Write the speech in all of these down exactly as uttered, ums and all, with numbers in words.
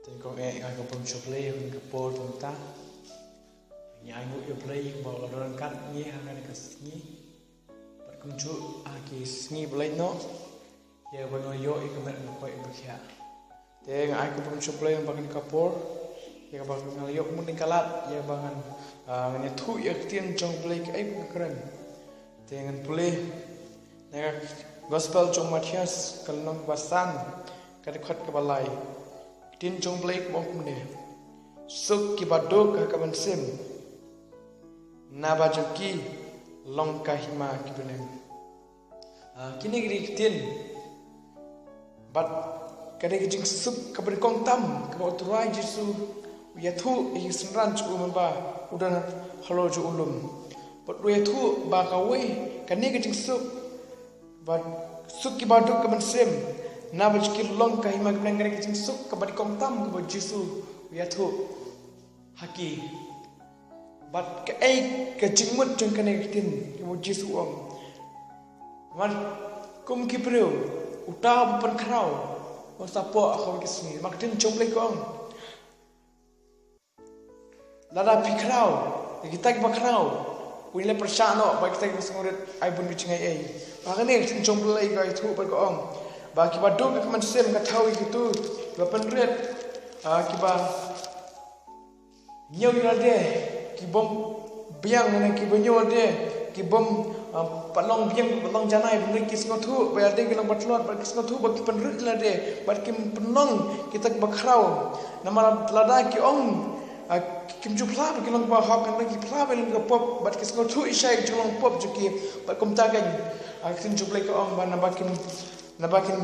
Te kong eh, nga ai khublei ïa ka por mynta. Ngi ai nguh ïa U Blei ba u la don ryngkat ngi ha kane ka sngi. Bad kumjuh ha ki sngi ba la ïaid noh, ïa ba ngi la ïoh ïa ka met ka poi ba khiah. Te nga ai khublei ïa U Blei ba kane ka por, ïa kaba nga la ïoh mut ïa ka lad, ïa ba ngan, ah, ngan ïathuh ïa ka ktien jong U Blei kaei ba ka kren. Te ngan pule na ka Gospel jong u Mathaios, ka lynnong ba san, ka dkhot kaba lai. Ka ktien jong U Blei ka ong kumne: Suk kiba duk ha ka mynsiem, naba jong ki long ka hima ki bneng. Ah, kine ki dei ki ktien bad ka dei ka jingsuk kaba nyngkong tam kaba U Trai Jisu u ïathuh ïa ki synran jong u mynba u don halor jong u lum. Bad u ïathuh ba kawei, kane ka jingsuk, ba suk kiba duk ka mynsiem, naba jong ki long ka hima ki bneng, ka dei ka jingsuk kaba nyngkong tam kaba U Jisu u ïathuh ha ki. Bad kaei ka jingmut jong kane ka ktien kaba U Jisu u ong? Namar kum ki briew, uta uba pynkhraw un sa poh ha kawei ka sngi. Namar ka ktien jong U Blei ka ong, lada phi khraw ïa kita kiba khraw, un ïaleh pyrshah noh bad kita kiba sngewrit, ai bun ki jingaiei. Bad kane ka ktien jong U Blei ka ïathuh bad ka ong ba kiba duk ka mynsiem ka thaw ïa kito kiba pynrit, ah, kiba ñiew ïa lade, ki bym biang, ne ki bym ñiew ïa lade, ki bym, ah, pat long biang, pat long janai, hynrei ki sngewthuh ba ïa lade ki long ba tlot, bad ki sngewthuh ba ki pynrit ïa lade, bad kim pynlong kita kiba khraw. Namar lada ki ong, ah, kim ju phla ba ki long ba hok, hynrei ki phla ba ki long ba pop, bad ki sngewthuh ïa shai ka jinglong pop jong ki, bad kumta kein, ah, ka ktien jong U Blei ka ong ba naba kim, naba kim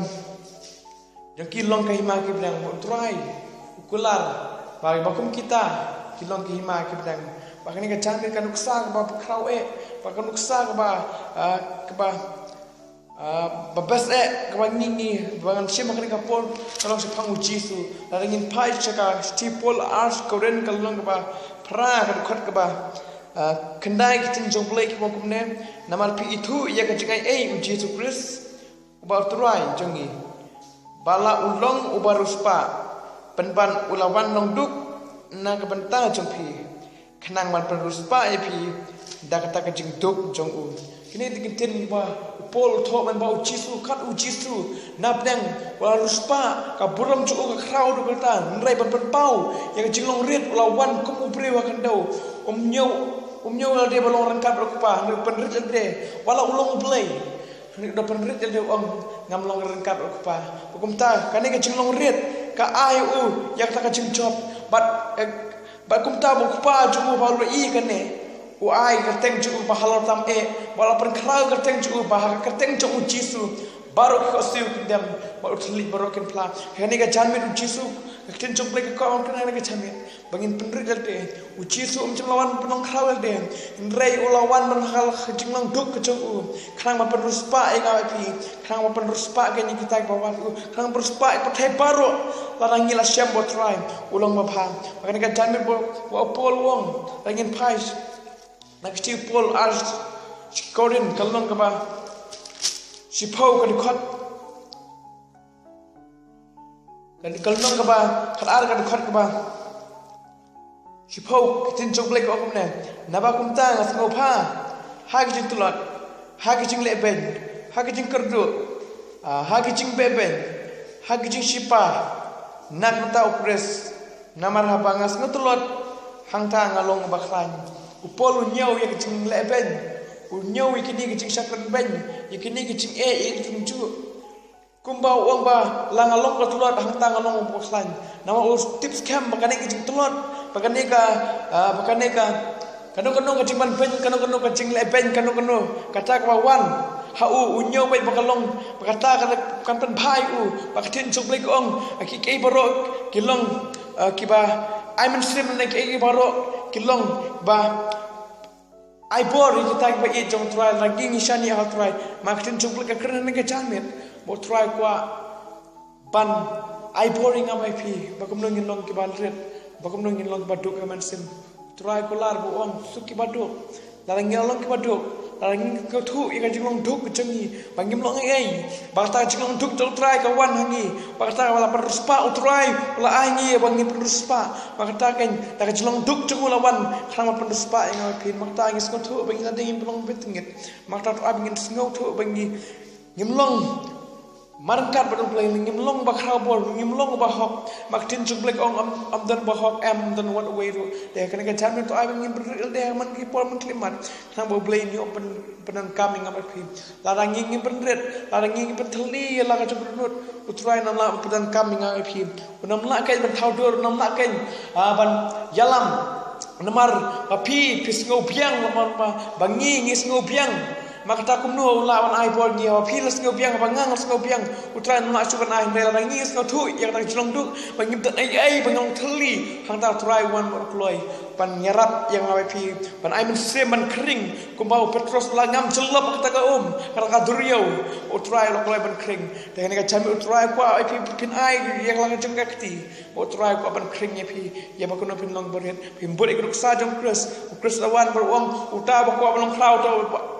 jong ki long ka hima ki bneng. Ba U Trai u kular ba, ba kum kita ki long ka hima ki bneng. Ba kane ka janmiet ka nuksa kaba khraw eh, ba ka nuksa kaba, ah, kaba, ah, ba best eh, kaba ngi, ngi ba ngan shim ha kane ka por ka long shaphang U Jisu. Lada ngin phai sha ka shithi u Paul ar sha ki Korinth, ka lynnong kaba phra, ka dkhot kaba, ah, khyndai, ka ktien jong U Blei ka ong kumne: Namar phi ithuh ïa ka jingaiei U Jisu Khrist, uba U Trai jong ngi, ba la u long uba riewspah pynban u la wan long duk na ka bynta jong phi, khnang ban pynriewspah ïa phi da kata ka jingduk jong u. Kine ki dei ki ktien ba u Paul u thoh mynba U Jisu, kat U Jisu na bneng u la riewspah, ka burom jong u ka khraw haduh katta, hynrei ban pynpaw ïa ka jinglong rit u la wan kum u briew ha khyndew. Um ñiew, um ñiew ïa lade ba long ryngkat bad U Kpa, hynrei u pynrit ïa lade, wat la u long U Blei, hynrei u da pynrit ïa lade, u ong, ngam long ryngkat bad U Kpa. Ba kumta kane ka jinglong rit ka ai u ïa kata ka jingjop. Bad, eh, bad kumta ba U Kpa jong u ba u la ïohi kane, u ai ka kyrteng jong u ba halor tam eh, ba la pynkhraw ka kyrteng jong u ba ha ka kyrteng jong U Jisu baroh ki khohsiew kin dem, bad u thylliej baroh kin phla. Kane ka janmiet U Jisu, ka ktien jong U Blei ka ong kane ka janmiet ba ngin pynrit ïa lade. U Jisu um shym la wan pynlong khraw ïa lade, hynrei u la wan ban hal ka jinglong duk ka jong u, khnang ban pynriewspah ïa nga bad phi, khnang ban pynriewspah ïa kita kiba wad u, khnang ban pynriewspah ïa ka pyrthei baroh. Lada ngi la shem ba U Trai u long babha. Ba kane ka janmiet ba u Paul u ong, lada ngin phai na ka shithi u Paul ar sha ki Korinth, ka lynnong kaba shiphew, ka dkhot, ka, ka lynnong kaba khatar, ka dkhot kaba shiphew, ka ktien jong U Blei ka ong kumne: Naba kumta nga sngewbha ha ki jingtlot, ha ki jinglehbeiñ, ha ki jingkyrduh, ah, ha ki jingbehbeiñ, ha ki jingshipa na ka bynta U Khrist. Namar haba nga sngewtlot, hangta nga long uba khlaiñ. U Paul u ñiew ïa ka jinglehbeiñ, u ñiew ïa kine ki jingshakri beiñ, ïa kine ki jingeh, ïa kine ki jingjuh. Kumba u ong ba la nga long ba tlot, hangta nga long ba khlaiñ. Namar u tip skhem ba kane ka jingtlot, ba kane ka, ah, ba kane ka, kano kano ka jingbanbeiñ, kano kano ka jinglehbeiñ, kano kano kata kaba wan ha u, u ñiew beit ba ka long, ba kata ka kan pynbha ïa u. Ba ka ktien jong U Blei ka ong, ah, kiei kiei baroh ki long, ah, kiba ai mynsiem, ne kiei kiei baroh ki long ba ai bor ïa kita kiba ïeit jong U Trai, lada ngi shaniah ha U Trai. Namar ka ktien jong U Blei ka kren ha kane ka janmiet ba U Trai u kwah ban ai bor ïa nga bad ïa phi, ba kumno ngin long kiba rit, ba kumno ngin long kiba duk ha ka mynsiem. U Trai u kular ba u ong, suk kiba duk. Lada ngi la long kiba duk, Lada ngi sngewthuh ïa ka jinglong duk jong ngi ba ngim long ei ei, ba kata ka jinglong duk jong U Trai ka wan ha ngi, ba kata ba la pynriewspah U Trai, u la ai ngi ba ngin pynriewspah, ba kata ka, da ka jinglong duk jong u la wan khnang ban pynriewspah ïa nga bad phi. Ba kata ngi sngewthuh ba ngi la dei ngim long beit ngit. Ba kata to ai ba ngin sngewthuh ba ngi ngim long marryngkat bad U Blei, ngim long ba khraw bor, ngim long ba hok. Ma ka ktien jong U Blei ka ong, ym, ym don ba hok, ym don wat uwei ruh. Te kane ka janmiet to ai ba ngin pynrit ïalade ha man ki por man ki mat, khnang ba U Blei un ïoh pyn, pyndonkam ïa nga bad phi. Lada ngi ngim pynrit, lada ngi ngim pynthylli ïa la ka jong U Trai, U Trai un ym lah pyndonkam ïa nga bad phi. Un ym lah keiñ ban thaw dur, un ym lah keiñ, ah, ban ïalam. Namar ba phi, phi sngew biang, namar ba, ba ngi, ngi sngew biang. Ma kata kumno u lah ban ai bor ngi, ba phi la sngew biang, ba nga nga sngew biang. U Trai un ym lah shuh ban ai, hynrei lada ngi sngewthuh ïa kata ka jinglong duk ba ngim don ei ei ba ngi long thylli, hangta U Trai u wan bad u kloi ban ïarap ïa nga bad phi, ban ai mynsiem ban khring. Kumba u Petros u la ngam jyllop ha kata ka um, ha kata ka duriaw, U Trai u la kloi ban khring. Te kane ka janmiet U Trai u kwah ïa phi, phin ai ïa la ka jong ka kti. Ba U Trai u kwah ban khring ïa phi, ïa ba kumno phin long barit. Phin bud ïa ka nuksa jong U Khrist. U Khrist u la wan bad u ong, uta ba kwah ban long khraw to,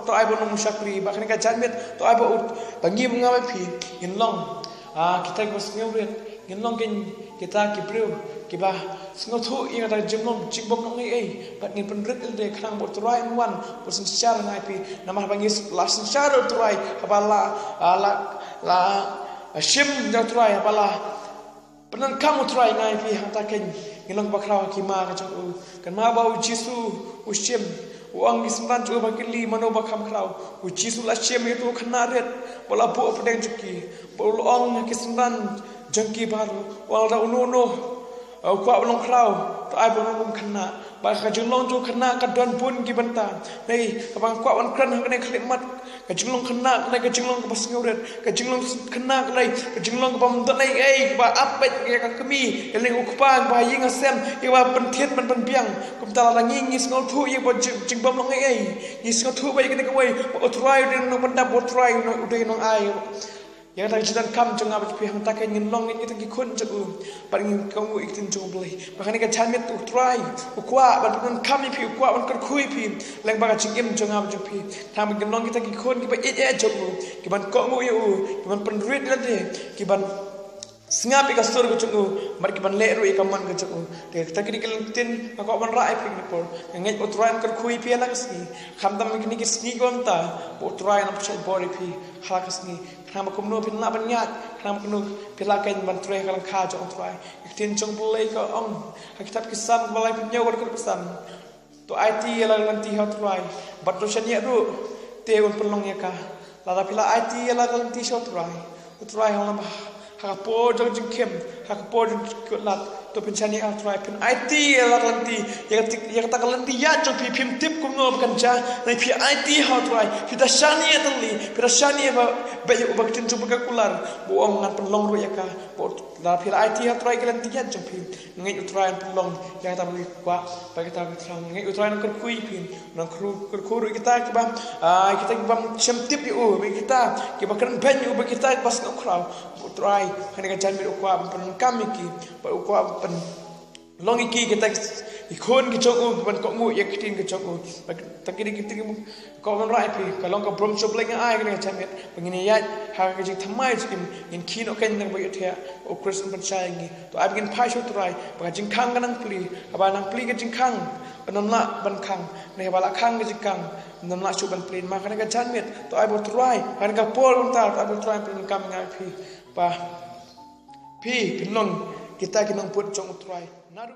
to ai ban long shakri. Ba kane ka janmiet to ai ba u, ba ngi, ba nga bad phi ngin long, ah, kita kiba sngewrit, ngin long keiñ kita ki briew kiba sngewthuh ïa kata ka jinglong jingbym long ei ei, bad ngin pynrit ïalade khnang ba U Trai un wan bad synshar ïa nga ïa phi. Namar ba ngi la synshar ïa U Trai, haba la, ah, la, la, ah, shim ïa U Trai, haba la pyndonkam U Trai ïa nga ïa phi, hangta keiñ ngin long ba khraw ha ki ma ka jong u. Kynmaw ba U Jisu u shim, u ong ki synran jong u ba kylli mano ba kham khraw. U Jisu u la shim ïa uto u khynnah rit ba la buh hapdeng jong ki, bad u la ong ïa ki synran jong ki baroh, u ong lada uno uno, eh, u kwah ban long khraw, to ai ban long kum u khynnah. Ba ka jinglong jong u khynnah ka don bun ki bynta. Hynrei haba nga kwah ban kren ha kane ka khyllipmat, ka jinglong khynnah ka dei ka jinglong kaba sngewrit. Ka jinglong khynnah ka dei ka jinglong kaba ym don ei ei, kaba ap beit ïa ka kmie, ïa lynga u kpa, kaba ha ïing ha sem, kaba pynthied ban pynbiang. Kumta lada ngi, ngi sngewthuh ïa kaba jing, jingbym long ei ei, ngi sngewthuh ba ïa kane kawei ba U Trai u dei u nongpyndap, U Trai u dei u nongai ïa kata ka jingdonkam jong nga bad jong phi, hangta keiñ ngin long ngin kita ki khun jong u, bad ngin kohnguh ïa ka ktien jong U Blei. Ba kane ka janmiet U Trai u kwah ban pyndonkam ïa phi, u kwah ban kyrkhu ïa phi lyngba ka jingim jong nga bad jong phi. Khnang ba ngin long kita ki khun kiba ïeit ïa jong u, kiban kohnguh ïa u, kiban pynrit ïalade, kiban sngap ïa ka sur ka jong u, bad kiban leh ruh ïa ka mon ka jong u. Te kita ki dei ki kyntien nga kwah ban rah ïa phi kane ka por. Nga ngeit ba U Trai un kyrkhu ïa phi ha la ka sngi. Khamtam ïa kine ki sngi ki wan mynta, ba U Trai un pynshait bor ïa phi ha la ka sngi. Khnang ba kumno phin lah ban ïaid, khnang ba kumno phin lah keiñ ban trei ha ka lyngkha jong U Trai. Ka ktien jong U Blei ka ong ha kitab Ki Salm kaba laiphew hynñiew, ka dkhot kaba san, to aiti ïa la ka lynti ha U Trai, bad to shaniah ruh, te un pynlong ïa ka. Lada phi la aiti ïa la ka lynti sha U Trai, U Trai ha lem ha ka por jong jingkhim, ha ka por jong jingkut lad, to phin shaniah ha U Trai. Phin aiti ïa la ka lynti, ïa kata, ïa kata ka lynti ïaid jong phi, phim tip kumno ba kan jia. Hynrei phi aiti ha U Trai, phi da shaniah tylli, phi da shaniah ba, ba ïa u, ba ka ktien jong U Blei ka kular, ba u ong ngan pynlong ruh ïa ka. Ba u, lada phi la aiti ha U Trai ïa ka lynti ïaid jong phi, nga ngeit U Trai un pynlong ïa kata ba phi kwah, ba ïa kata ba phi thrang. Nga ngeit U Trai un kyrkhu ïa phi, un kyrkhu, kyrkhu ruh ïa kita kiba, ah, kita kiba shem tip ïa u, ba ïa kita kiba kren beiñ ïa u, ba ïa kita kiba sngewkhraw. U Trai ha kane ka janmiet u kwah ban pyndonkam ïa ki, ba u kwah ban pynlong ïa ki kita ki khun ki jong u, kiban kohnguh ïa ka ktien ka jong u. Ba kita ki dei ki ktien kiba kwah ban rah ïa phi, ka long ka burom sha U Blei nga ai ha kane ka janmiet, ba ngin ïaid ha ka jingthymmai jingim, ngin khie noh keiñ na kaba ïohthiah, U Khrist un pynshai ïa ngi. To ai ba ngin phai sha U Trai, ba ka jingkhang kan nang plie, haba nang plie ka jingkhang, ym lah ban khang, ne haba la khang ka jingkhang, ym lah shuh ban plie. Ma kane ka janmiet, to ai ba U Trai, kane ka por mynta, to ai ba U Trai un pyndonkam ïa nga ïa phi, ba phi phin long kita ki nongbud jong U Trai. Naduh